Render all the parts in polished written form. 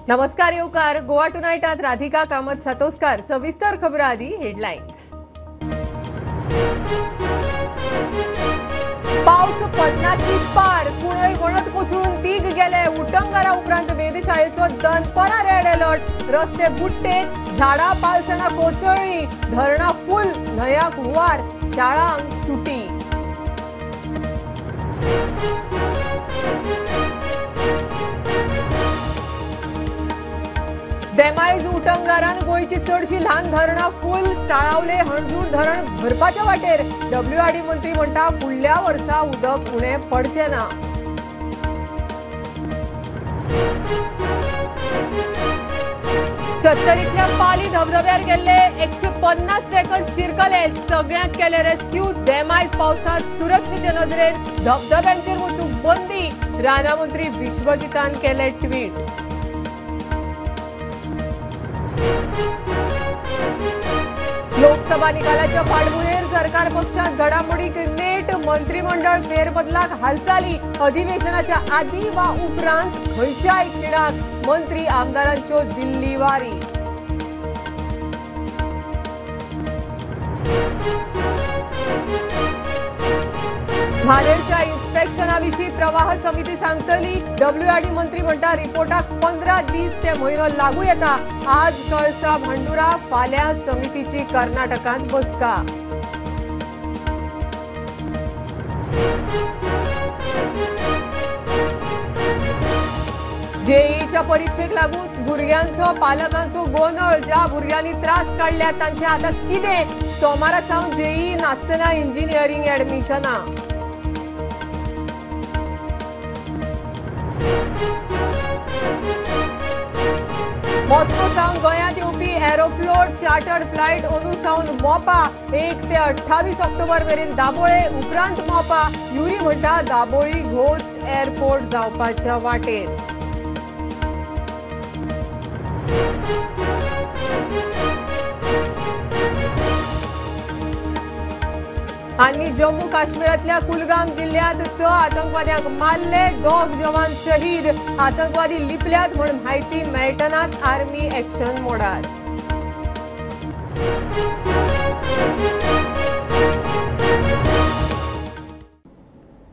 नमस्कार येवकार गोवा टुनायटात राधिका कामत सातोस्कर। सविस्तर खबरां आदी हेडलायन्स। पावस पन्नाशी पार, कुणय वणत कोसळून तीग गेले। उटंगारा उपरांत वेधशाळेचो दनपरां रेड अलर्ट। रस्ते बुडटेत, झाडां पालसणां कोसळ्ळी, धरणां फुल, न्हंयाक हुंवार, शाळांक सुटी। देमायज उटंगारान गोंयची चडशी ल्हान धरणां फुल, साळावले हणजूण धरण भरपाच्या वाटेर। डब्ल्यूआरडी मंत्री म्हणटा फुडल्या वर्सा उदक उणें पडचें ना। सत्तरींतल्या पाली धबधब्यार गेल्ले 150 ट्रेकर्स शिरकले, सगळ्यांक केले रेस्क्यू। देमायज पावसांत सुरक्षेचे नदरेन धबधब्यांचेर वचूंक बंदी, रानां मंत्री विश्वजितान केले ट्वीट। लोकसभा निकालाच्या फाटभुंयेर सरकार पक्षांत घडामोडीक नेट, मंत्रिमंडळ फेरबदलाक हालचाली। अधिवेशनाच्या आदी वा उपरांत खंयच्याय खिणाक मंत्री आमदारांच्यो दिल्ली वारी। म्हादयच्या इन्स्पेक्शना विशीं प्रवाह समिती सांगतली। डब्ल्यूआरडी मंत्री म्हणटा रिपोर्टाक 15 दीस ते म्हयनो लागू येता। आज कळसा भांडुरा, फाल्यां समितीची कर्नाटकांत बसका। जेईच्या परीक्षेक लागून भुरग्यांचो पालकांचो गोंदळ। ज्या भुरग्यांनी त्रास काडल्या तांचे आतां कितें? सोमारा सावन जेई नासतना इंजिनियरींग ऍडमिशनां। मॉस्को सावन गोंयांत येवपी एरोफ्लोट चार्टर्ड फ्लायट अंदू सावन मोपा 1 ते 28 ऑक्टोबर मेरेन दाबोळे, उपरांत मोपा। युरी म्हणटा दाबोळी घोस्ट एअरपोर्ट जावपाच्या वाटेर। आनी जम्मू काश्मीरांतल्या कुलगाम जिल्ह्यांत 6 आतंकवाद्यांक मारले, 2 जवान शहीद। आतंकवादी लिपल्यात म्हूण म्हायती मेळटनात, आर्मी एक्शन मोडार।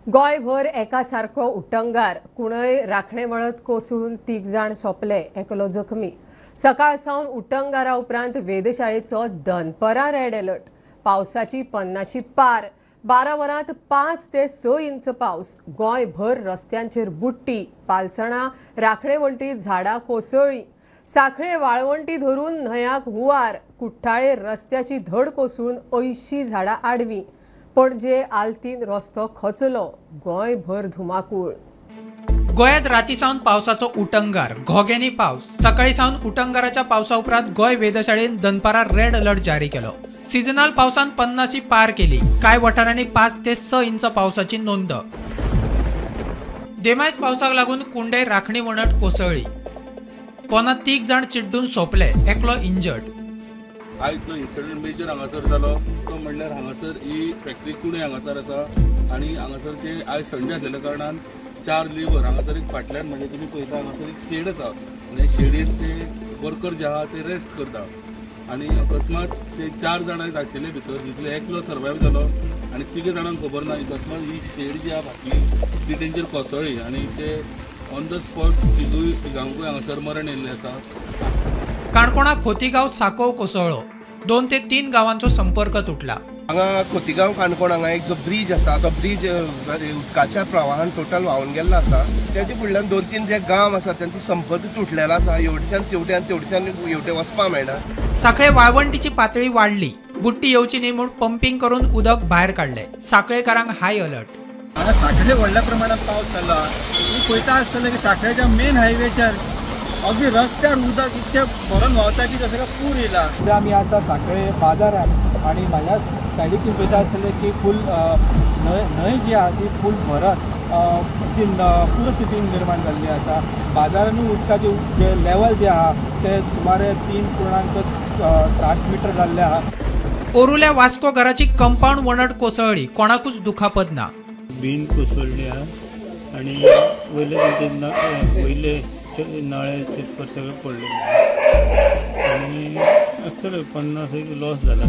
गोंयभर एका सारको उटंगार, कुणय राखणे वळत कोसळून 3 जाण सोंपले, एकलो जखमी। सकाळ सावन उटंगारा उपरांत वेधशाळेचो दनपरां रेड अलर्ट। पावसाची पन्नाशी पार, 12 वरांत 5 ते 6 इंच पावस। गोंयभर रस्त्यांचेर बुडटी, पालसणां, राखणे वण्टी, झाडां कोसळ्ळी। साखळे वाळवंटी धरून न्हंयाक हुंवार, कुठ्ठाळे रस्त्याची धड कोसळून 80 झाडां आडवी। पणजे आल्तीन रस्तो खचलो, गोंयभर धुमाकूळ। गोंयांत राती सावन पावसाचो उटंगार, घोग्यांनी पावस। सकाळी सावन उटंगाराच्या पावसा उपरांत गोंय वेधशाळेन दनपारां रेड अलर्ट जारी केलो। सिजनल पावसान 50 पार केली, कांय वाठारांनी 5 ते 6 इंच पावसाची नोंद। देमायज पावसाक लागून कुंडे राखणी वणट कोसळ्ळी, पोना 3 जाण चिड्डून सोंपले, एकलो इंजर्ड। आयज जो इन्सिडंट मेजर हांगासर जालो तो म्हणल्यार हांगासर ही फॅक्टरी कुणे हांगासर आसा आनी हांगासर ते आयज संडे आसलेल्या कारणान 4 लेबर हांगासर एक फाटल्यान म्हणजे तुमी पळयता हांगासर एक शेड आसा आनी शेडीर ते वर्कर जे आहा ते रेस्ट करता आनी अकस्मात ते 4 जाणां आशिल्ले भितर, जितले एकलो सर्वायव जालो आनी 3 जाणांक खबर ना। अकस्मात ही शेड जी आहा फाटली ती तेंचेर कोसळ्ळी आनी ते ऑन the spot तिगांकूय हांगासर मरण येयल्लें आसा। काणकोणा खोतीगांव साकोव कोसळ्ळो, 2 ते 3 गांवांचो संपर्क तुटला। हांगा खोतीगांव काणकोण हांगा एक जो ब्रीज आसा तो ब्रीज उदकाच्या प्रवाहान टोटल व्हांवन गेल्लो आसा। तेजे फुडल्यान 2-3 जे गांव आसा तांचो संपर्क तुटलेलो आसा, हेवटेच्यान तेवट्यान तेवटेच्यान हेवटे वचपाक मेळना। साखळे वाळवंटीची पातळी वाडली, बुडटी येवची न्ही म्हूण पंपिंग करून उदक भायर काडले। साखळेकारांक हाय अलर्ट। हांगा साखळे व्हडल्या प्रमाणात पावस जालो, पळयता आसतलें की साखळेच्या मेन हायवेचेर अगदी रस्त्यार उदक इतकें भरून व्हांवता की जसो काय पूर येयला। आमी आसा साखळे बाजारांत आनी म्हाज्या सायडीक तुमी पळयता आसतलें की फूल न्हंय जी आहा ती फूल भरत ती पूरस्थिती निर्माण जाल्ली आसा। बाजारानूय उदकाचें जे लेवल जे आहा ते सुमारे 3.60 मिटर जाल्ले आहा। ओरुल्या वास्को घराची कंपाऊंड वणट कोसळ्ळी, कोणाकूच दुखापत ना। बीन कोसळ्ळी आहा आनी वयले वयले नळे चितपर सगळे पडलेले आनी आसतले 50 एक लॉस जाला.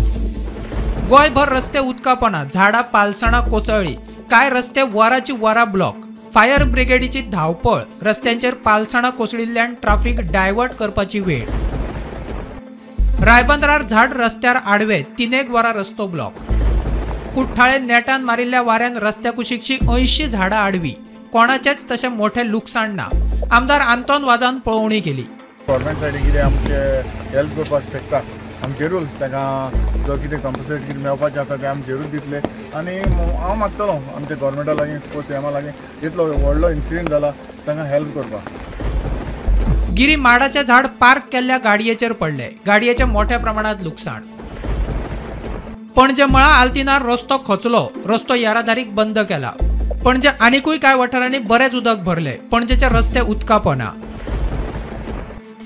गोंयभर रस्ते उदकापणा, झाडां पालसणां कोसळ्ळी, कांय रस्ते वराची वरां ब्लॉक. फायर ब्रिगेडीची धांवपळ, रस्त्यांचेर पालसणां कोसळिल्ल्यान ट्राफिक डायवर्ट करपाची वेळ. रायबंदरार झाड रस्त्यार आडवे, 3 वरां रस्तो ब्लॉक. कुठ्ठाळे नेटान मारिल्ल्या वाऱ्यान रस्त्या कुशीकची 80 झाडां आडवी, कोणाचेच तशें मोठें लुकसाण ना. आमदार आंतोन वाजान पळोवणी केली. गव्हर्मेंट सायडीन कितें आमचे हेल्प करपाक शकता आमचेरूच, ताका जो कितें कॉम्पन्सेट कितें मेळपाचें आसा तें आमचेरूच दितले. आनी हांव मागतलो आमच्या गव्हर्मेंटा लागीं, सीएमा लागीं, इतलो व्हडलो इन्सिडंट जाला तांकां हेल्प करपाक. गिरी माडाचें झाड पार्क केल्ल्या गाडयेचेर पडलें, गाडयेचें मोठ्या प्रमाणांत लुकसाण. पणजे मळा आल्तिनार रस्तो खचलो, रस्तो येरादारीक बंद केला. पणजे आनिकूय कांय वाठारांनी बरेंच उदक भरलें, पणजेचे रस्ते उदकापोना.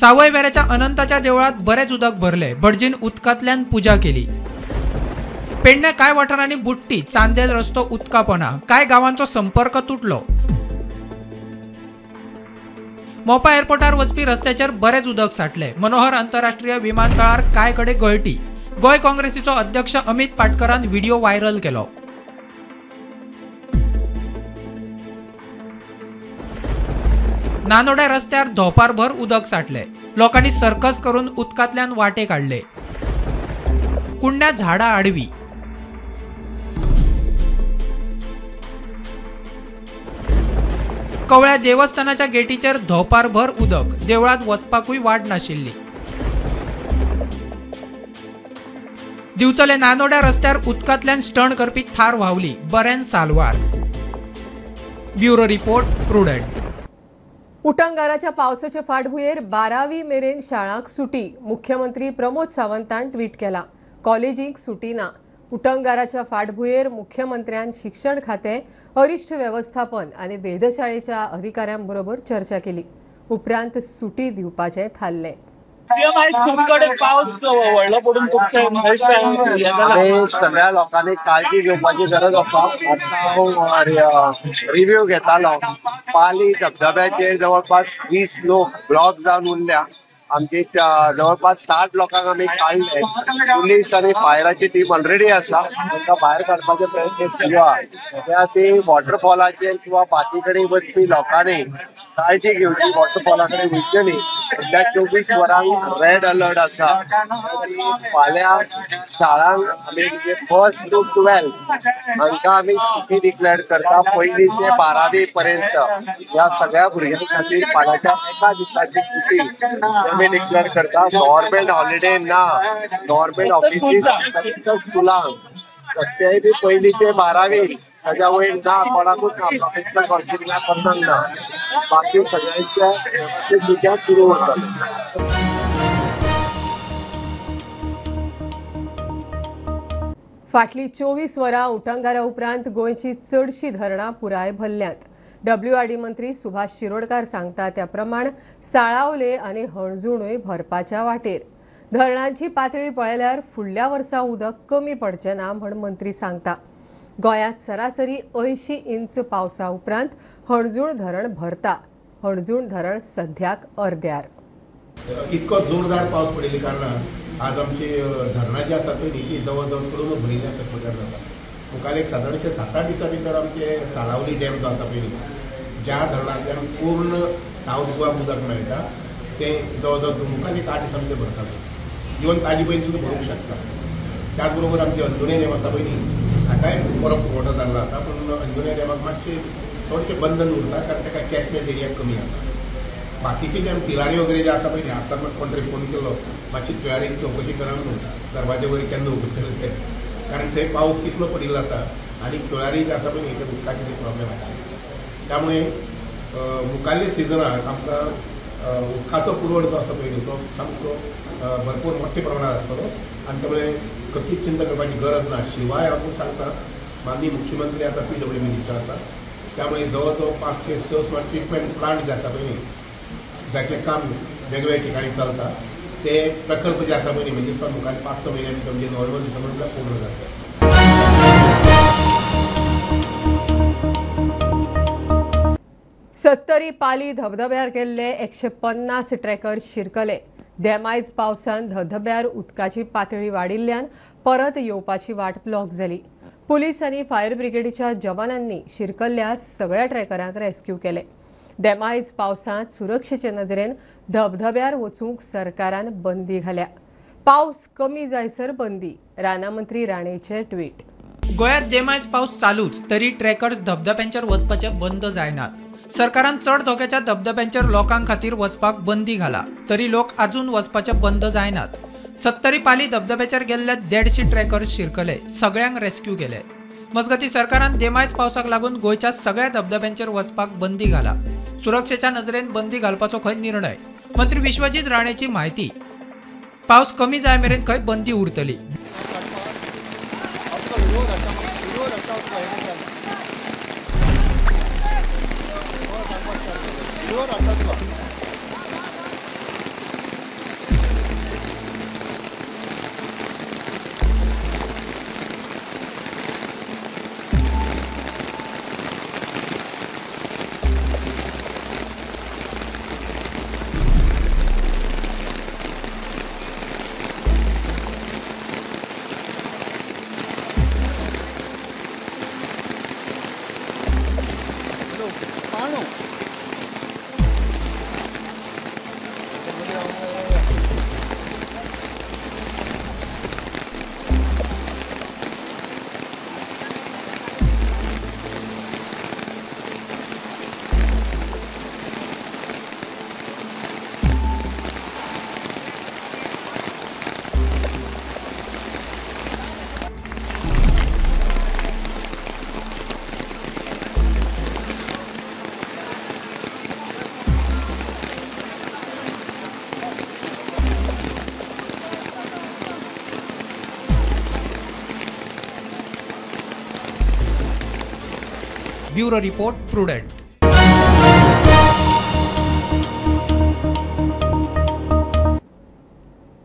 सावयवेऱ्याच्या अनंताच्या देवळात बरेंच उदक भरलें, भटजीन उदकांतल्यान पुजा केली. पेडण्या कांय वाठारांनी बुट्टी, चांदेल रस्तो उदकापोना, कांय गांवांचो संपर्क तुटलो. मोपा एअरपोर्टार वचपी रस्त्याचेर बरेंच उदक साठलें. मनोहर आंतरराष्ट्रीय विमानतळार कांय कडेन गळटी. गोंय काँग्रेसीचो अध्यक्ष अमित पाटकरान व्हिडिओ व्हायरल केलो. नानोड्या रस्त्यार धोपारभर उदक साठलें, लोकांनी सर्कस करून उदकांतल्यान वाटे काडले. कुंड्या झाडां आडवी. कवळ्या देवस्थानाच्या गेटीचेर धोपारभर उदक, देवळांत वचपाकूय वाट नाशिल्ली. दिवचले नानोड्या रस्त्यार उदकांतल्यान स्टंट करपी थार व्हांवली, बऱ्यान साल्वार. Bureau report, Prudent. उटंगाराच्या पावसाचे फाटभुंयेर 12वी मेरेन शाळांक सुटी, मुख्यमंत्री प्रमोद सावंतान ट्वीट केला. कॉलेजींक सुटी ना. उटंगाराच्या फाटभुंयेर मुख्यमंत्र्यान शिक्षण खातें, अरिश्ट वेवस्थापन आनी वेधशाळेच्या अधिकाऱ्यांबरोबर चर्चा केली. उपरांत सुटी दिवपाचें थारलें. सगळ्या लोकांनी काळजी घेवपाची गरज आसा. आतां हांव रिव्यू घेतालो, पाली धबधब्याचेर जवळपास 20 लोक ब्लॉक जावन उरल्या. आमची जवळपास 60 लोकांक आमी काडले. पुलीस आनी फायराची टीम ऑलरेडी आसा, तांकां भायर काडपाचे प्रयत्न सुरू आहा. त्या ती वॉटरफॉलाचेर किंवा बाकी कडेन वचपी लोकांनी काळजी घेवची, वॉटरफॉला कडेन वयचे न्ही. सध्या 24 वरांक रेड अलर्ट आसा. फाल्यां शाळांक आमी म्हणजे 1st to 12 हांकां आमी सुटी डिक्लेअर करता. 1ली ते 12वी पर्यंत ह्या सगळ्या भुरग्यां खातीर फाल्यांच्या एका दिसाची सुटी आमी डिक्लेअर करता. गव्हर्मेंट हॉलिडे ना, गव्हर्मेंट ऑफिसीस फक्त स्कुलांक, तेय बी 1ली ते 12वी, ताज्या वयर ना, कोणाकूच ना, प्रोफेशनल कॉलेजींक कोणाक ना. बाकी सगळ्यांच्या सुट्या सुरू उरतले. फाटली 24 वरां उटंगारा उपरांत गोंयची चडशी धरणां पुराय भरल्यांत. डब्ल्यूआरडी मंत्री सुभाष शिरोडकार सांगता त्या प्रमाण साळावले आनी हणजूणूय भरपाच्या वाटेर. धरणांची पातळी पळयल्यार फुडल्या वर्सा उदक कमी पडचें ना म्हण मंत्री सांगता. गोंयांत सरासरी 80 इंच पावसा उपरांत हणजूण धरण भरता. हणजूण धरण सध्याक अर्द्यार. इतको जोरदार पावस पडिल्ल्या कारणान आज आमची धरणां जी आसात पळय न्ही, ती जवळ जवळ कडून भरिल्ली आसा प्रकार जाता. मुखार एक सादारणशे 7-8 दिसां भितर आमचे साळावली डॅम जो आसा पळय, ज्या धरणांतल्यान पूर्ण सावथ गोवा उदक मेळटा, तें जवळ जवळ मुखार एक 8 दिसां भितर भरता. इवन ताजी पयलीं सुद्दां भरूंक शकता. त्याच बरोबर आमचे अंजुणे डॅम आसा पळय न्ही, हाकाय बरो पुरवठो जाल्लो आसा, पूण अंजुणे डॅमाक मातशें थोडेशें बंधन उरता, कारण ताका कॅचमेंट एरिया कमी आसा. बाकीचे डॅम तिलारी वगैरे जे आसा पळय न्ही, आतां कोण तरी फोन केलो मातशी तिलारी चवकशी करा म्हणून, दरवाजे वगैरे केन्ना उगडटले ते, कारण थंय पावस इतलो पडिल्लो आसा आनी तिळारी जे आसा पळय न्ही, ते उदकाचे प्रॉब्लेम आसा. त्यामुळे मुखाल्ल्या सिजनाक आमकां उदकाचो पुरवण जो आसा पळय न्ही, तो सामको भरपूर मोठ्या प्रमाणात आसतलो आनी त्यामुळे कसलीच चिंता करपाची गरज ना. शिवाय हांव सांगता, माननीय मुख्यमंत्री आतां PW minister आसा, त्यामुळे जवळ जवळ 5 ते 6 सुमार ट्रिटमेंट प्लांट जे आसा पळय न्ही, जाचें काम वेगवेगळ्या ठिकाणी चलता, ते प्रकल्प जे आसा पळय न्ही, म्हणजे मुखार 5-6 म्हयन्या भितर म्हणजे नोव्हेंबर डिसेंबर पूर्ण जाता. सत्तरी पाली धबधब्यार गेल्ले 150 ट्रॅकर शिरकले. देमायज पावसान धबधब्यार उदकाची पातळी वाडिल्ल्यान परत येवपाची वाट ब्लॉक जाली. पुलीस आनी फायर ब्रिगेडीच्या जवानांनी शिरकल्ल्या सगळ्या ट्रॅकरांक रेस्क्यू केले. देमायज पावसांत सुरक्षेचे नजरेन धबधब्यार वचूंक सरकारान बंदी घाल्या. पावस कमी जायसर बंदी, रानामंत्री राणेचे ट्वीट. गोंयांत देमायज पावस चालूच तरी ट्रॅकर्स धबधब्यांचेर वचपाचे बंद जायनात. सरकारान चड धोक्याच्या धबधब्यांचेर लोकां खातीर वचपाक बंदी घाला तरी लोक अजून वचपाचे बंद जायनात. सत्तरी पाली धबधब्याचेर गेल्ले 150 ट्रॅकर्स शिरकले, सगळ्यांक रेस्क्यू केले. मजगती सरकारान देमायज पावसाक लागून गोंयच्या सगळ्या धबधब्यांचेर वचपाक बंदी घाला. सुरक्षेच्या नजरेन बंदी घालपाचो खंय निर्णय, मंत्री विश्वजीत राणेची म्हायती. पावस कमी जाय मेरेन खंय बंदी उरतली. Bureau report, Prudent.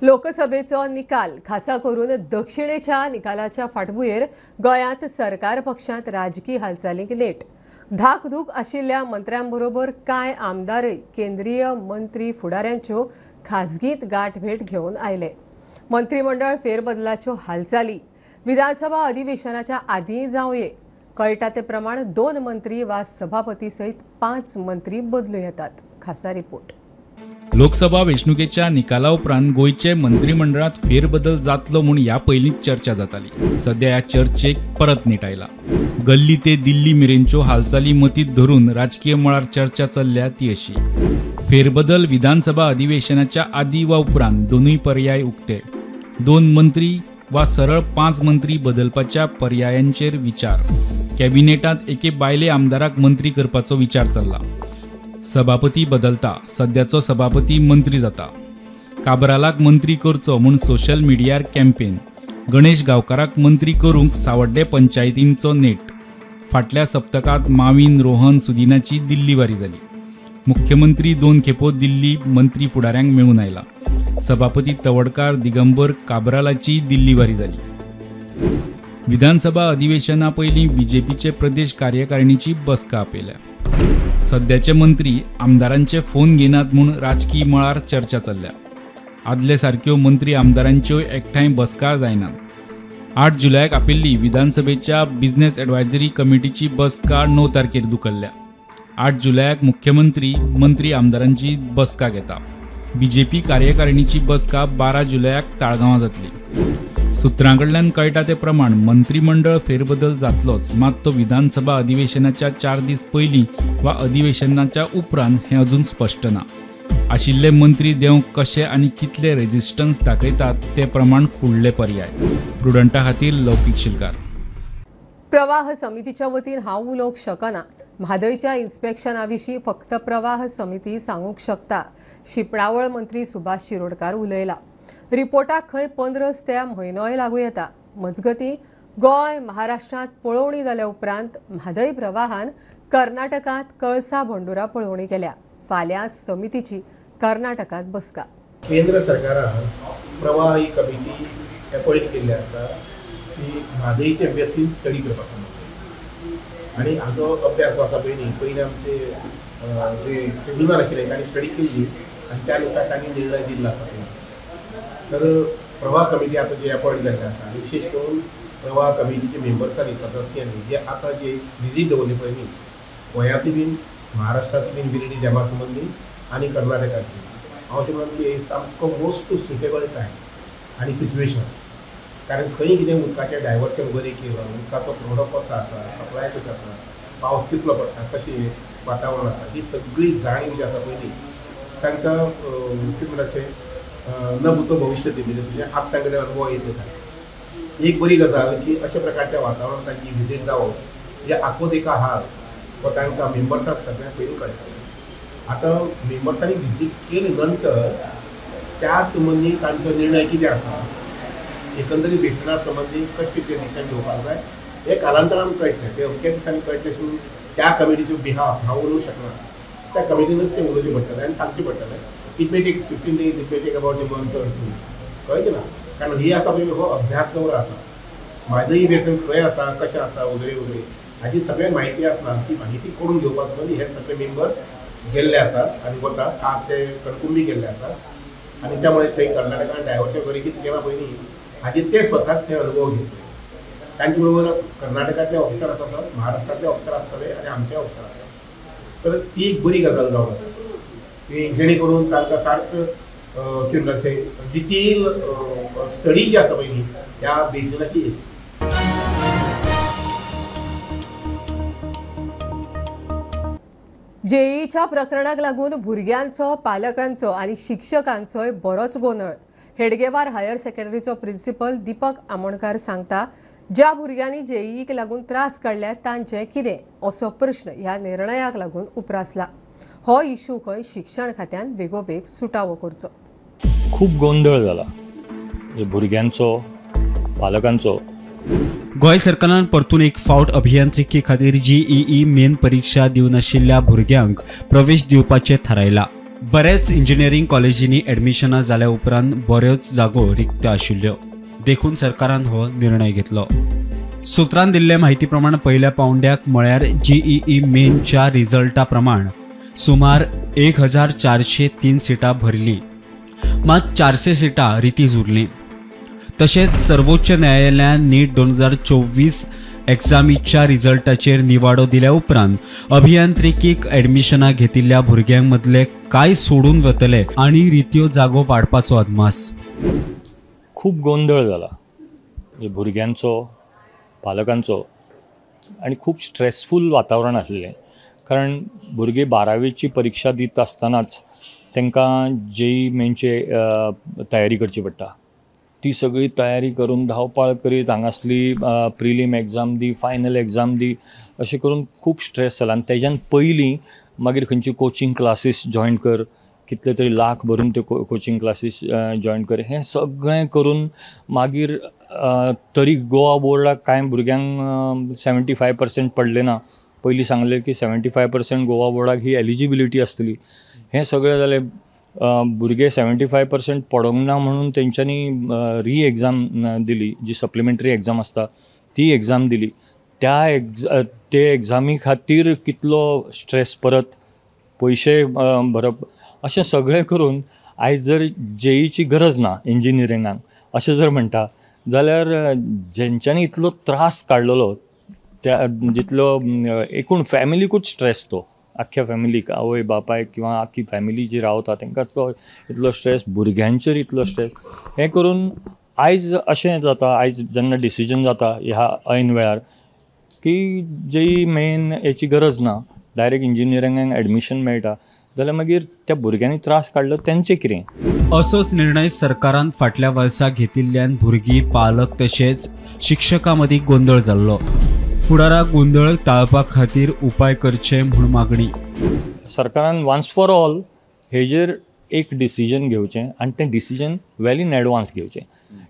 लोकसभेचो निकाल खासा करून दक्षिणेच्या निकालाच्या फाटभुंयेर गोंयांत सरकार पक्षांत राजकी हालचालींक नेट. धाकधूक आशिल्ल्या मंत्र्यांबरोबर कांय आमदारय केंद्रीय मंत्री फुडाऱ्यांच्यो खासगीत गांठभेट घेवन आयले. मंत्रिमंडळ फेरबदलाच्यो हालचाली विधानसभा अधिवेशनाच्या आदीं जावये. कळटा ते प्रमाण 2 मंत्री वा सभापती सयत 5 मंत्री बदलू येतात. खासा रिपोर्ट. लोकसभा वेंचणुकेच्या निकाला उपरांत गोंयचे मंत्रिमंडळात फेरबदल जातलो म्हूण ह्या पयलींच चर्चा जाताली. सद्या ह्या चर्चेक परत नेट आयला. गल्ली ते दिल्ली मेरेनच्यो हालचाली मतींत धरून राजकीय मळार चर्चा चल्ल्या ती अशी: फेरबदल विधानसभा अधिवेशनाच्या आदी वा उपरांत दोनूय पर्याय उक्ते. 2 मंत्री वा सरळ 5 मंत्री बदलपाच्या पर्यायांचेर विचार. कॅबिनेटांत एके बायले आमदाराक मंत्री करपाचो विचार चल्ला. सभापती बदलता, सद्याचो सभापती मंत्री जाता. काब्रालाक मंत्री करचो म्हूण सोशल मिडियार कॅम्पेन. गणेश गांवकाराक मंत्री करूंक सावड्डे पंचायतींचो नेट. फाटल्या सप्तकांत मावीन, रोहन, सुदिनाची दिल्ली वारी जाली. मुख्यमंत्री 2 खेपो दिल्ली मंत्री फुडाऱ्यांक मेळून आयला. सभापती तवडकार, दिगंबर काब्रालाची दिल्ली वारी जाली. विधानसभा अधिवेशना पयलीं बीजेपीचे प्रदेश कार्यकारिणीची बसका आपयल्या. सद्याचे मंत्री आमदारांचे फोन घेनात म्हूण राजकी मळार चर्चा चल्ल्या. आदले सारक्यो मंत्री आमदारांच्यो एकठांय बसका जायनात. 8 जुलयाक आपयिल्ली विधानसभेच्या बिझनेस एडवायजरी कमिटीची बसका 9 तारखेर धुकल्ल्या. 8 जुलयाक मुख्यमंत्री मंत्री आमदारांची बसका घेता. बीजेपी कार्यकारिणीची बसका 12 जुलयाक ताळगांवां जातली. सूत्रां कडल्यान कळटा ते प्रमाण मंत्रिमंडळ फेरबदल जातलोच, मात तो विधानसभा अधिवेशनाच्या 4 दीस पयलीं वा अधिवेशनाच्या उपरांत हें अजून स्पश्ट ना. आशिल्ले मंत्री देंवक कशे आनी कितले रेजिस्टन्स दाखयतात ते प्रमाण फुडले पर्याय. प्रुडंटा खातीर लौकीक शिलकार. प्रवाह समितीच्या वतीन हांव उलोवंक शकना. म्हादयच्या इन्स्पेक्शना विशीं फक्त प्रवाह समिती सांगूंक शकता, शिंपणावळ मंत्री सुभाष शिरोडकार उलयला. रिपोर्टाक खंय 15 त्या म्हयनोय लागू येता. मजगतीं गोंय महाराष्ट्रांत पळोवणी जाल्या उपरांत म्हादय प्रवाहान कर्नाटकांत कळसा भंडुरा पळोवणी केल्या. फाल्यां समितीची कर्नाटकांत बसका. केंद्र सरकारान प्रवाह ही कमिटी अपॉयंट केल्ली आसा ती म्हादयचे बेसीन स्टडी करपा सांगता आनी हाजो अभ्यास जो आसा पयलीं पयलीं आमचे जे ट्रिब्युनल आशिल्ले तांणी स्टडी केल्ली आनी त्या नुसार तांणी निर्णय दिल्लो आसा. तर प्रवाह कमिटी आतां जे अपॉयंट जाल्ले आसा आनी विशेष करून प्रवाह कमिटीचे मेंबर्सांनी सदस्यांनी जे आतां जे विजीट दवरली पळय न्ही गोंयांतली बीन महाराष्ट्रांतली बीन बिर्डी डॅमा संबंदी आनी कर्नाटकांतली, हांव अशें म्हणून की सामको मोस्ट सुटेबल टायम आनी सिच्युएशन, कारण खंय कितें उदकाचें डायवर्शन बरें केलां, उदकाचो पुरवठो कसो आसा, सप्लाय कसो आसा, पावस कितलो पडटा, कशें वातावरण आसा, ही सगळी जाणीव जी आसा पयली तांकां कितें म्हणटा अशें न भूतो भविश्य म्हणजे तशें आतां तांकां अनुभव येतले. एक बरी गजाल की अशा प्रकारच्या वातावरणात तांची विजीट जावप म्हणजे आखोद एका हाल हो तांकां मेंबर्सांक सगळ्यांक पयलीं कळटा. आतां मेंबर्सांनी विजीट केले नंतर त्या संबंदी तांचो निर्णय कितें आसा, एकंदरीत बेसना संबंदी कशें कितें डिसिजन घेवपाक जाय हें कालांतरान कळटलें. ते अमक्या दिसांनी कळटलें म्हणून त्या कमिटीच्यो बिहाफ हांव उलोवंक शकना, त्या कमिटीनूच तें उलोवचें पडटलें आनी सांगचें पडटलें. It may take 15 days, it may take about a month or two, कळचें ना, कारण ही आसा पळय हो अभ्यास दवरो आसा, म्हादई बेसन खंय आसा, कशें आसा वगैरे वगैरे हाजी सगळ्यांक म्हायती आसना, ती म्हायती करून घेवपाक संबंदी हे सगळे मेंबर्स गेल्ले आसात आनी वता. खास ते कणकुंबी गेल्ले आसात आनी त्यामुळे थंय कर्नाटकान डायवर्शन वगैरे कितें केलां पळय न्ही हाजे ते स्वताच थंय अनुभव घेतले. तांचे बरोबर कर्नाटकांतले ऑफिसर आसात, महाराष्ट्रांतले ऑफिसर आसतले आनी आमचे ऑफिसर आसतात. तर ती एक बरी गजाल जावन आसा की जेणे करून तांकां सारको कितें म्हणटा डिटेल स्टडी जी आसा पळय न्ही त्या बेसिनाची. जेईच्या प्रकरणाक लागून भुरग्यांचो, पालकांचो आनी शिक्षकांचोय बरोच गोंदळ. हेडगेवार हायर सेकंडरीचो प्रिन्सिपल दीपक आमोणकार सांगता, ज्या भुरग्यांनी जेईक लागून त्रास काडल्या तांचें कितें असो प्रश्न ह्या निर्णयाक लागून उप्रासला. हो इशू खंय शिक्षण खात्यान बेगोबेग सुटावो करचो. खूब गोंदळ जाला भुरग्यांचो, पालकांचो. गोंय सरकारान परतून एक फावट अभियांत्रिकी खातीर जीईई मेन परीक्षा दिवनाशिल्ल्या भुरग्यांक प्रवेश दिवपाचें थारायला. बऱ्याच इंजिनियरींग कॉलेजींनी एडमिशनां जाल्या उपरांत बऱ्योच जागो रिक्त आशिल्ल्यो, देखून सरकारान हो निर्णय घेतलो. सुत्रान दिल्ले म्हायती प्रमाण पहिल्या पावंड्याक म्हळ्यार जीईई मेनच्या रिजल्टा प्रमाण सुमार 1403 सिटां भरलीं, मात 400 सिटां रितीच उरलीं. तशेंच सर्वोच्च न्यायालयान नीट 2024 एग्जामीच्या रिजल्टाचेर निवाडो दिल्या उपरांत अभियांत्रिकीक एडमिशनां घेतिल्ल्या भुरग्यां मदले कांय सोडून वतले आनी रित्यो जागो वाडपाचो अदमास. खूब गोंदळ जाला भुरग्यांचो, पालकांचो आनी खूब स्ट्रेसफूल वातावरण आशिल्लें, कारण भुरगीं बारावेची परिक्षा दिता आसतनाच तांकां जेई मेनचे तयारी करची पडटा. ती सगळी तयारी करून धांवपाळ करीत हांगासली प्रिलीम एग्जाम दी, फायनल एग्जाम दी, अशें करून खूब स्ट्रेस जाला. आनी तेज्यान पयलीं मागीर खंयची कोचिंग क्लासीस जॉयन कर, कितले तरी लाख भरून त्यो कोचिंग क्लासीस जॉयन कर, हें सगळें करून मागीर तरी गोवा बोर्डाक कांय भुरग्यांक 75% पडले ना. पयलीं सांगलें की 75% गोवा बोर्डाक ही एलिजिबिलिटी आसतली. हें सगळें जालें, भुरगे 75% पडोंक ना म्हणून तेंच्यांनी री एग्जाम दिली, जी सप्लिमेंटरी एग्जाम आसता ती एग्जाम दिली. त्या ते एग्जामी खातीर कितलो स्ट्रेस, परत पयशे भरप, अशें सगळें करून आयज जर जेईची गरज ना इंजिनियरिंगाक अशें जर म्हणटा जाल्यार जेंच्यांनी इतलो त्रास काडलेलो त्या जितलो एकूण फॅमिलीकूच स्ट्रेस, तो आख्ख्या फॅमिलीक, आवय बापायक किंवा आख्खी फॅमिली जी रावता तांकां तो इतलो स्ट्रेस, भुरग्यांचेर इतलो स्ट्रेस. हें करून आयज अशें जाता, आयज जेन्ना डिसिजन जाता ह्या ऐन वेळार की जेई मेन हेची गरज ना, डायरेक्ट इंजिनियरिंगाक एडमिशन मेळटा, जाल्यार मागीर त्या भुरग्यांनी त्रास काडलो तेंचें कितें? असोच निर्णय सरकारान फाटल्या वर्सा घेतिल्ल्यान भुरगीं, पालक तशेंच शिक्षकां मदीं गोंदळ जाल्लो. फुडाराक गोंदळ टाळपा खातीर उपाय करचे म्हूण मागणी. सरकारान वन्स फॉर ऑल हेजेर एक डिसिजन घेवचें आनी तें डिसिजन वेल इन एडवान्स घेवचें.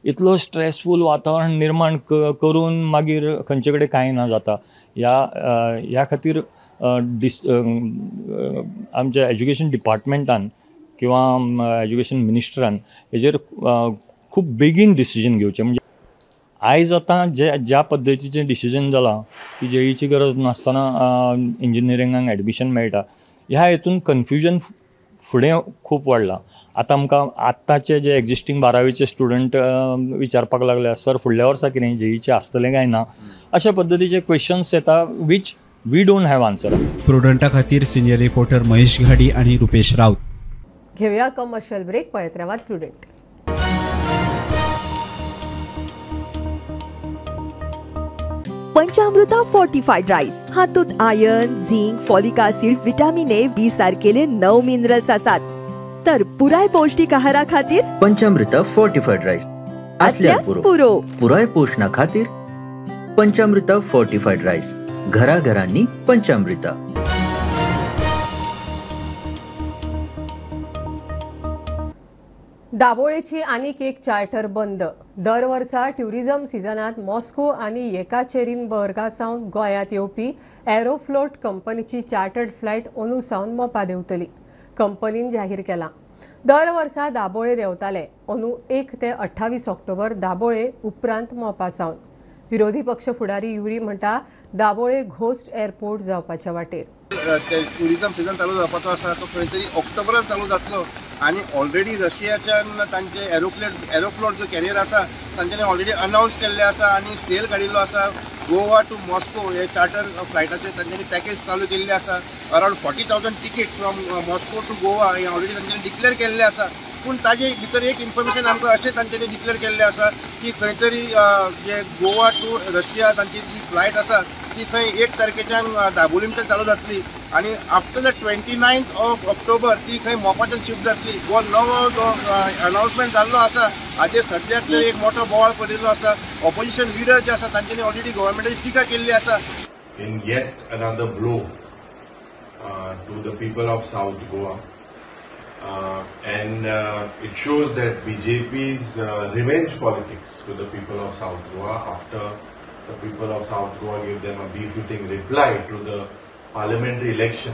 इतलो स्ट्रेसफूल वातावरण निर्माण करून मागीर खंयचे कडेन कांय ना जाता. ह्या खातीर आमच्या एज्युकेशन डिपार्टमेंटान किंवा एज्युकेशन मिनिस्टरान हेजेर खूब बेगीन डिसिजन घेवचें. म्हणजे आयज आतां जे ज्या पद्दतीचें डिसिजन जालां की जेईची गरज नासतना इंजिनियरिंगाक एडमिशन मेळटा, ह्या हेतून कन्फ्युजन फुडें खूब वाडलां. आतां आमकां आत्ताचे जे एग्जिस्टींग बारावीचे स्टुडंट विचारपाक लागल्या, सर फुडल्या वर्सा कितें जेईचे आसतलें काय ना, अशा पद्दतीचे क्वेश्चन्स येता which we don't have answer. प्रुडंटा खातीर सिनियर रिपोर्टर महेश घाडी आणि रुपेश राऊत. घेऊया कमर्शियल ब्रेक, पळयत रावात प्रुडंट. पंचामृता फोर्टिफाईड राईस हातूंत iron, zinc, folic acid, vitamin A, B सारकेले 9 minerals आसात. तर पुराय पौष्टिक आहारा खातीर पंचामृता फोर्टिफाईड राईस असल्यास पुरो. पुराय पोषणा खातीर पंचामृता फोर्टिफाईड राईस, घराघरांनी पंचामृता. दाबोळेची आनीक एक चार्टर बंद. दर वर्सा ट्युरिझम सिजनात मॉस्को आनी येकाचेरीनबर्गा सावन गोंयांत येवपी एरोफ्लोट कंपनीची चार्टर्ड फ्लायट अंदू सावन मोपा देंवतली, कंपनीन जाहीर केलां. दर वर्सा दाबोळे देंवताले, अंदू 1 ते 28 ऑक्टोबर दाबोळे, उपरांत मोपा सावन. विरोधी पक्ष फुडारी युरी म्हणटा दाबोळे घोस्ट एअरपोर्ट जावपाच्या वाटेर. ट्युरिझम सिजन चालू जावपाचो आसा तो खंय तरी ऑक्टोबरान चालू जातलो आनी ऑलरेडी रशियाच्यान तांचे एरोफ्लोट जो कॅरियर आसा तांच्यांनी ऑलरेडी अनावन्स केल्ले आसा आनी सेल काडिल्लो आसा. गोवा टू मॉस्को हे चार्टर फ्लायटाचे तांच्यांनी पॅकेज चालू केल्ले आसा. Around 40,000 ticket from Moscow to Goa हे ऑलरेडी तांच्यांनी डिक्लेअर केल्ले आसा. पूण ताजे भितर एक इन्फॉर्मेशन आमकां अशें तांच्यांनी डिक्लेअर केल्लें आसा की खंय तरी जे गोवा टू रशिया तांची जी फ्लायट आसा ती खंय 1 तारखेच्यान दाबोलीमच्यान चालू जातली आनी after the 29th of October ती खंय मोपाच्यान शिफ्ट जातली. हो नवो जो अनावन्समेंट जाल्लो आसा हाजेर सद्याक तरी एक मोठो बोवाळ पडिल्लो आसा. ऑपोजिशन लिडर जे आसा तांच्यांनी ऑलरेडी गव्हर्मेंटाची टिका केल्ली आसा. In yet another blow to the people of South Goa. And it shows that BJP's revenge politics to the people of South Goa after the people of South Goa gave them a befitting reply to the parliamentary election.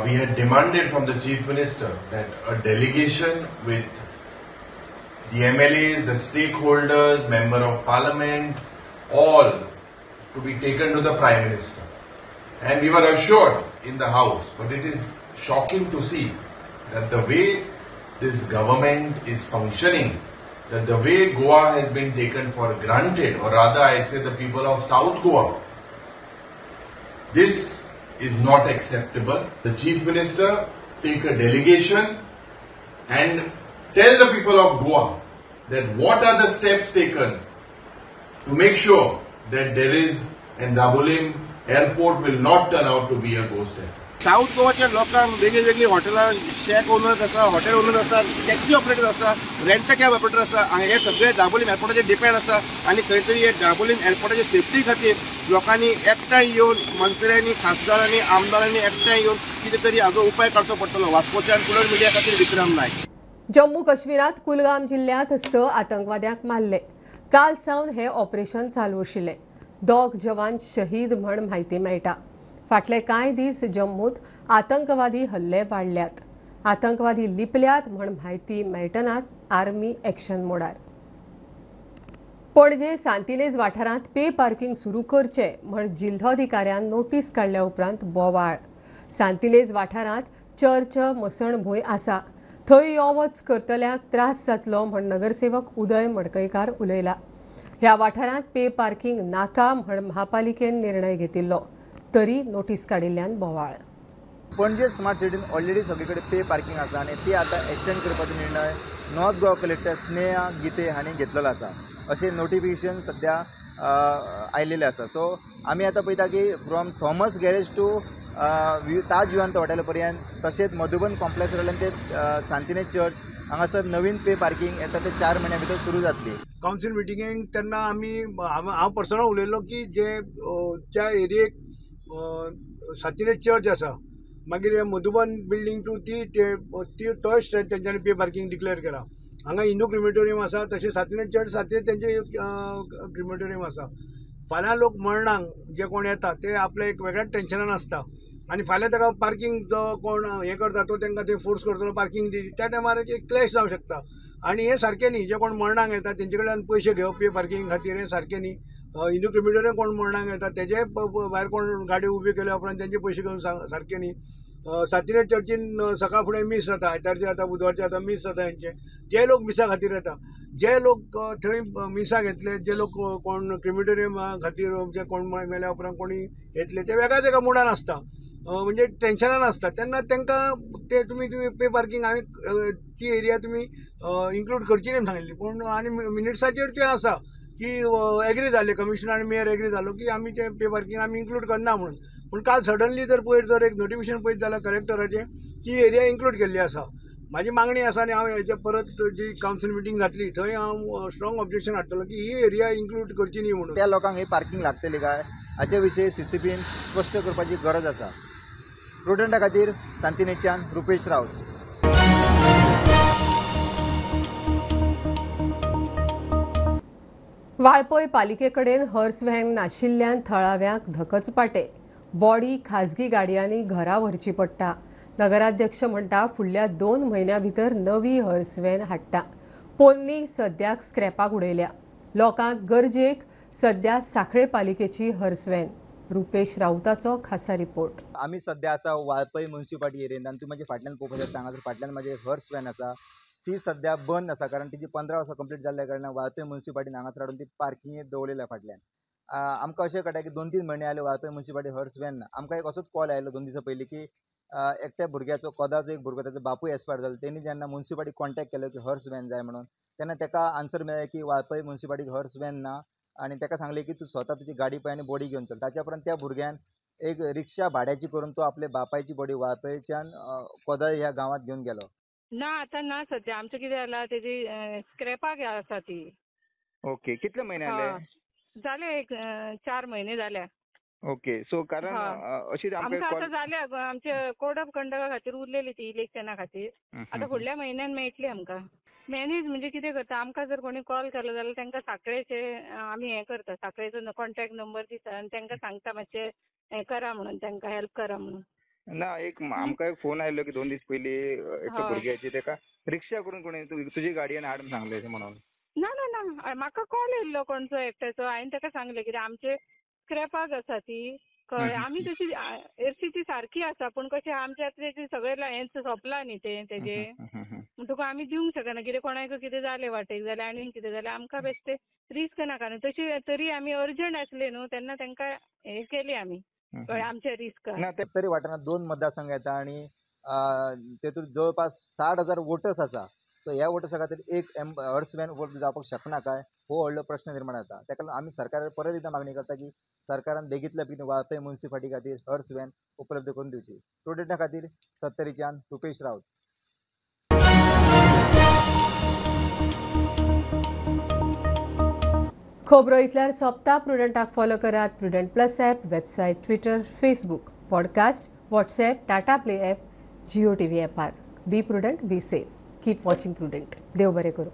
We had demanded from the Chief Minister that a delegation with the MLAs, the stakeholders, Member of Parliament, all to be taken to the Prime Minister. And we were assured in the House, but it is shocking to see that the way this government is functioning, that the way Goa has been taken for granted, or rather I'd say the people of South Goa, this is not acceptable. The Chief Minister take a delegation and tell the people of Goa that what are the steps taken to make sure that there is and Dabolim airport will not turn out to be a ghost airport. South गोवाच्या लोकांक वेगळी वेगळी हॉटेलां, shack owners आसा, hotel owners आसा, taxi operator आसा, rent cab operator आसा, हे सगळे दाबोलीम एअरपोर्टाचेर डिपेंड आसा. आनी खंय तरी हे दाबोलीम एअरपोर्टाचे सेफ्टी खातीर लोकांनी एकठांय येवन, मंत्र्यांनी, खासदारांनी, आमदारांनी एकठांय येवन कितें तरी हाजो उपाय काडचो पडटलो. वास्कोच्यान प्रुडंट मिडिया खातीर विक्रम नायक. जम्मू काश्मीरात कुलगाम जिल्ह्यात 6 आतंकवाद्यांक मारले. काल सावन हे ऑपरेशन चालू आशिल्लें. 2 जवान शहीद म्हण म्हायती मेळटा. फाटले कांय दीस जम्मूत आतंकवादी हल्ले वाडल्यात. आतंकवादी लिपल्यात म्हण म्हायती मेळटनात आर्मी एक्शन मोडार. पणजे सांतिनेज वाठारांत पे पार्किंग सुरू करचे म्हण जिल्होधिकाऱ्यान नोटीस काडल्या उपरांत बोवाळ. सांतिनेज वाठारांत चर्च मसणभूंय आसा, थंय यो वच करतल्यांक त्रास जातलो म्हण नगरसेवक उदय मडकयकार उलयला. ह्या वाठारांत पे पार्किंग नाका म्हण महापालिकेन निर्णय घेतिल्लो, तरी नोटीस काडिल्ल्यान बोवाळ. पणजे स्मार्ट सिटीन ऑलरेडी सगळे कडेन पे पार्किंग आसा आनी ती आतां एक्सटेंड करपाचो निर्णय नॉर्थ गोवा कलेक्टर स्नेहा गीते हांणी घेतलेलो आसा, अशें नोटिफिकेशन सद्या आयिल्लें आसा. सो आमी आतां पळयता की from Thomas garage to Taj Vivanta hotel पर्यंत, तशेंच मधुबन कॉम्प्लेक्स वयल्यान ते सांतिनेज चर्च हांगासर नवीन पे पार्किंग येता ते 4 म्हयन्या भितर सुरू जातली. कावन्सील मिटिंगेक तेन्ना आमी हांव पर्सनल उलयल्लो की जे त्या एरियेक सांतिनेज चर्च आसा, मागीर मधुबन बिल्डींग टू ती तोय स्ट्रेच तेंच्यांनी पे पार्किंग डिक्लेअर केला. हांगा हिंदू क्रिमेटोरियम आसा, तशें सांतिनेज चर्च सांतिनेज तेंचे क्रिमेटोरियम आसा. फाल्यां लोक मरणाक जे कोण येता ते आपले एक वेगळ्याच टेन्शनान आसता आनी फाल्यां ताका पार्किंग जो कोण हें करता तो तांकां ते फोर्स करतलो पार्किंग दी, त्या टायमार एक क्लॅश जावंक शकता. आनी हें सारकें न्ही, जे कोण मरणाक येता तेंचे कडल्यान पयशे घेवप पे पार्किंग खातीर हें सारकें न्ही. हिंदू क्रिमेटोरियम कोण मरणाक येता तेजे भायर कोण गाडी उबी केल्या उपरांत तेंचे पयशे घेवन सारकें न्ही. सांतिनेज चर्चीन सकाळ फुडें मीस जाता, आयतारचें जाता, बुधवारचें जाता, मीस जाता हेंचें. जे लोक मिसा खातीर येता, जे लोक थंय मिसाक येतले, जे लोक कोण क्रिमिटोरियमा खातीर जे कोण मेल्या उपरांत कोणी येतले ते वेगळ्याच एका मुडान आसता, म्हणजे टेन्शनान आसता. तेन्ना तांकां ते तुमी पे पार्कींग हांवें ती एरिया तुमी इन्क्लूड करची न्ही सांगिल्ली. पूण आनी मिनिट्साचेर तें आसा की एग्री जाले कमिशनर आनी मेयर एग्री जालो की आमी ते पे पार्कींग आमी इन्क्लूड करना म्हणून. पूण काल सडनली जर पयर जर एक नोटिफिकेशन पळयत जाल्यार कलेक्टराचें ती एरिया इन्क्लूड केल्ली आसा. म्हाजी मागणी आसा आनी हांव हेजे परत जी कावन्सील मिटींग जातली थंय हांव स्ट्रॉंग ऑब्जेक्शन हाडटलो की ही एरिया इन्क्लूड करची न्ही म्हणून. त्या लोकांक ही पार्कींग लागतली काय हाचे विशीं सीसीपीन स्पश्ट करपाची गरज आसा. प्रुडंटा खातीर सांतिनेजच्यान रुपेश राऊत. वाळपय पालिकेकडेन हर्स व्हॅन नाशिल्ल्यान थळाव्यांक धकचपाटे. बॉडी खाजगी गाडयांनी घरा व्हरची पडटा. नगराध्यक्ष म्हणटा फुडल्या 2 म्हयन्यां भितर नवी हर्स व्हॅन हाडटा. पोन्नी सद्याक स्क्रॅपाक उडयल्या. लोकांक गरजेक सद्या सांखळे पालिकेची हर्स व्हॅन. रुपेश राऊताचो खासा रिपोर्ट. आमी सद्या आसा वाळपय म्युनिसिपालिटी एरियेंत आनी तूं म्हाजे फाटल्यान पळोवपाक शकता हांगासर फाटल्यान म्हाजे हर्स व्हॅन आसा ती सद्या बंद आसा, कारण तिची 15 वर्सां कंप्लीट जाल्ल्या कारणान वाळपय म्युनिसिपालिटीन हांगासर हाडून ती पार्किंगेक दवरलेली फाटल्यान. आमकां अशें कळटा की 2-3 म्हयने आयले वाळपय म्युनिसिपालिटी हर्स व्हॅन ना. आमकां एक असोच कॉल आयलो 2 दिसां पयलीं की एकट्या भुरग्याचो कोदाचो एक भुरगो ताचो बापूय एक्सपायर जालो. तेणी जेन्ना म्युनिसिपालिटी कॉन्टेक्ट केलो की हर्स व्हॅन जाय म्हणून तेन्ना ताका आन्सर मेळ्ळें की वाळपय म्युनिसिपालिटीक हर्स व्हॅन ना आनी ताका सांगलें की तूं स्वता तुजी गाडी पळय आनी बॉडी घेवन चल. ताच्या उपरांत त्या भुरग्यान एक रिक्षा भाड्याची करून तो आपले बापायची बॉडी वाळपयच्यान कोदळ ह्या गांवांत घेवन गेलो. ना आतां ना, सद्या आमचें कितें जालां तेजी स्क्रॅपाक आसा ती. ओके, कितले म्हयने जाले? जाले एक 4 म्हयने जाल्या. ओके, सो कारण अशी आमकां आतां जाल्या आमचे कोड ऑफ कंडक्टा खातीर उरलेली ती इलेक्शना खातीर. आतां फुडल्या म्हयन्यान मेळटली आमकां. मॅनेज म्हणजे कितें करता, आमकां जर कोणी कॉल केलो जाल्यार तांकां सांखळेचे आमी हें करता, सांखळेचो कॉन्टेक्ट नंबर दिता आनी तांकां सांगता मातशें हें करा म्हणून, तांकां हेल्प करा म्हणून. ना एक आमकां एक फोन आयलो की 2 दीस पयलीं एका भुरग्याची ताका रिक्षा करून कोणी तुजी गाडयेन हाड म्हणून सांगलें म्हणून. ना ना ना, म्हाका कॉल येयल्लो कोणचो एकट्याचो, हांवें ताका सांगलें कित्याक आमचे स्क्रॅपाक आसा ती, कळ्ळें. आमी तशी एरशी ती सारकी आसा पूण कशें आमच्या तेजें सगळें हें सोंपलां न्ही तें तेजें, म्हणटकूच आमी दिवंक शकना. कितें कोणाक कितें जालें वाटेक जाल्यार आनी कितें जालें आमकां बेश्टें रिस्क नाका न्हू. तशी तरी आमी अर्जंट आसले न्हू तेन्ना तांकां हें केली आमी, कळ्ळें, आमच्या रिस्कान. ना ते तरी वाठारांत 2 मतदारसंघ येता आनी तेतूंत जवळपास 60,000 वोटर्स आसा. सो ह्या वोटर्सा खातीर एक हर्स व्हॅन उपलब्ध जावपाक शकना काय हो व्हडलो प्रश्न निर्माण जाता. ताका लागून आमी सरकाराक परत एकदां मागणी करता की सरकारान बेगींतल्या बेगीन वाळपय म्युनिसिपालिटी खातीर हर्स व्हॅन उपलब्ध करून दिवची. प्रुडंटा खातीर सत्तरीच्यान रुपेश राऊत. खबरो इतल्यार सोंपता. प्रुडंटाक फॉलो करात Prudent plus app, website, Twitter, Facebook, podcast, WhatsApp, Tata Play app, Jio TV ॲपार. Be prudent, be safe, keep watching Prudent. देव बरें करूं.